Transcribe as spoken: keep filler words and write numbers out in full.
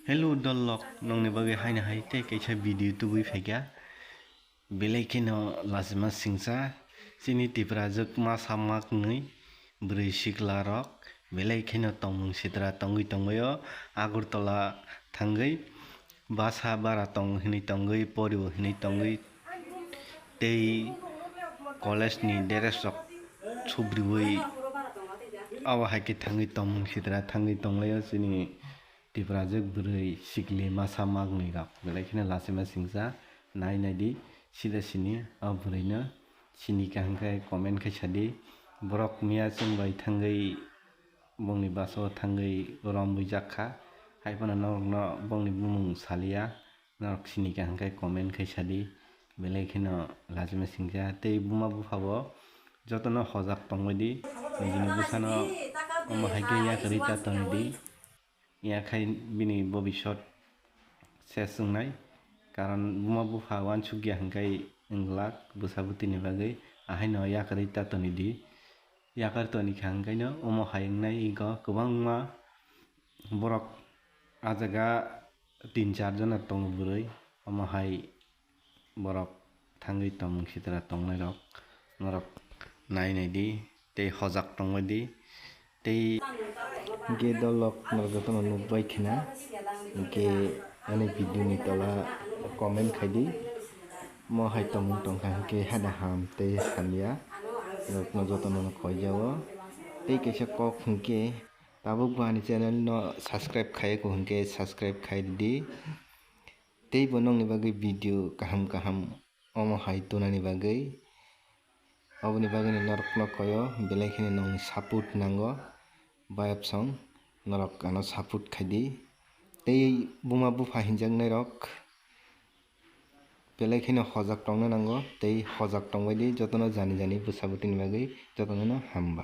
Hello dolok, nongni bagwi haino hai tei kaisa video tubui phaikha. Belai kheno lachima singcha, chini Tiprajwk masa maknwi bwrwi sikla rok belai kheno tongmung sitra tongwi tongbaio. Agartala thangwi basa bara tong hinwi tongwi, porio hinwi tongwi, tei college ni dress rok subriwi abo hai khe thangwi tongmung sitra thangwi tonglaio chini Tiprajwk bwrwi sikli masa maknwi rok belai kheno lachima singcha. Nai nai di, sida sini o bwrwi no sini kaham khe comment khai sadi. Borok miya chwng bai thangwi bongni basa o thangwi romwi jak kha, hai phano norok no bongni bumung saliya. Norok sini kaham khe comment khai sadi. Belai kheno lachima singcha tei buma bupha bo jotono hojak tongbai di, nijini bwsano omo hai khe yakarwi ta tong di. Yakhai bini bobisot ses wngnai, karon buma bupha uansukya hwnkhe wnglak bwsa bwtwini bagwi, ahaino yakarwi ta toni di. Yakar toni kha hwnkhaino omo hai wngnai, ego kwbangma borok ah jaga tin char jona tongo bwrwi, omo hai borok thangwi tongmung sitra tongnairok norok nai nai di tei hojak tongbai di tei hwnkhe dolok norok jotono nukbai khna hwnkhe ani video ni tola comment khai di. Mo hai tongmung tongkha hwnkhe hada ham tei hamya norokno jotono no khoijao tei kaisa kok hwnkhe tabuk bo ani channel no subscribe khaiya kho hwnkhe subscribe khai di. Tei bo nokni bagwi video kaham kaham omo hai tunani bagwi. Oboni bagwi norokno koyo belai kheno nokni support nango. Bayapsong norok ano support khai di. Tei buma bupha hinjaknai rok belai kheno hojak tongna nango tei hojak tongbai di jotono jani jani bwsa bwtwini bagwi jotono no hamba.